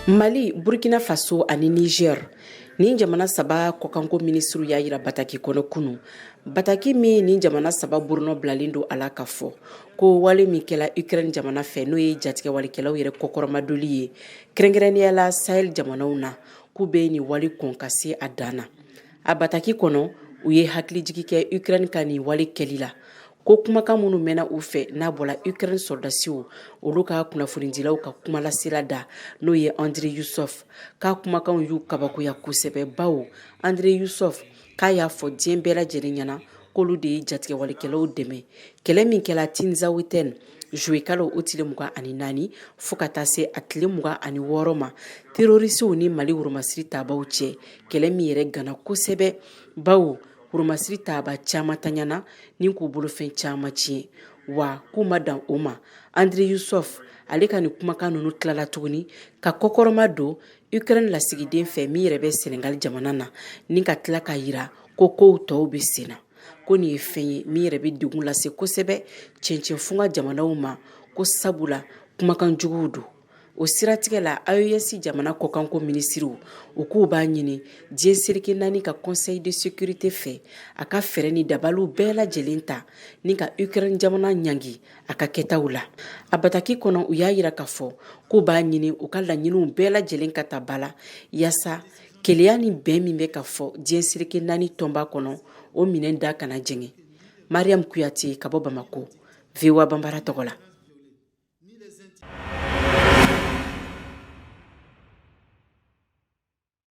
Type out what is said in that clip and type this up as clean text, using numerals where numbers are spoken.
Mali, Burkina Faso ani Niger, nin jamana saba kɔkanko minisiriw y'a yira bataki kɔnɔ kunu, bataki min nin jamana saba bolonɔ bilalen don a la, k'a fɔ ko wale min kɛla Ukraine jamana fɛ, n'o ye jatigɛwalekɛlaw yɛrɛ kɔkɔrɔmadoli ye, kɛrɛnkɛrɛnnenya la Sahel jamanaw na, k'u bɛ nin wale kɔn ka se a dan na. A bataki kɔnɔ, u ye hakilijigi kɛ Ukraine ka nin wale kɛli la, ko kumakan minnu mɛnna u fɛ, n'a bɔra Ukraine sɔrɔdasiw olu ka kunnafonidilaw ka kumalasela da, n'o ye Andrei Yusov, k'a kumakanw y'u kabakoya kosɛbɛ, bawo Andrei Yusov k'a y'a fɔ diɲɛ bɛɛ lajɛlen ɲɛna k'olu de ye jatigɛwalekɛlaw dɛmɛ kɛlɛ min kɛla Tinzawetɛn juillet kalo o tile 24 fo ka taa se a tile 26 ma, terorisiw ni Mali woromasiri tabaw cɛ, kɛlɛ min yɛrɛ gana kosɛbɛ, bawo woromasiri taba caman taɲana ni k'u bolofɛn caman tiɲɛ. Wa k'u ma dan o ma, Andrei Yusov ale ka nin kumakan ninnu tilala tuguni ka kɔkɔrɔma don Ukraine lasigiden fɛ min yɛrɛ bɛ Senegal jamana na, ni ka tila k'a yira ko kow tɔw bɛ sen na, ko nin ye fɛn ye min yɛrɛ bɛ degun lase kosɛbɛ cɛncɛnfunga jamanaw ma, ko sabula kumakan juguw don. O siratigɛ la, AES jamana kɔkanko minisiriw u k'u b'a ɲini diɲɛ seleke naani ka Conseil de sécurité fɛ, a ka fɛɛrɛ ni dabaliw bɛɛ lajɛlen ta ni ka Ukraine jamana ɲangi a ka kɛtaw la. A bataki kɔnɔ, u y'a yira k'a fɔ k'u b'a ɲini u ka laɲiniw bɛɛ lajɛlen ka ta ba la, yaasa kelenya ni bɛn min bɛ ka fɔ diɲɛ seleke naani tɔnba kɔnɔ, o minɛn da kana jɛngɛ. Mariam Kuyate ka bɔ Bamako, VOA Banbara tɔgɔ la.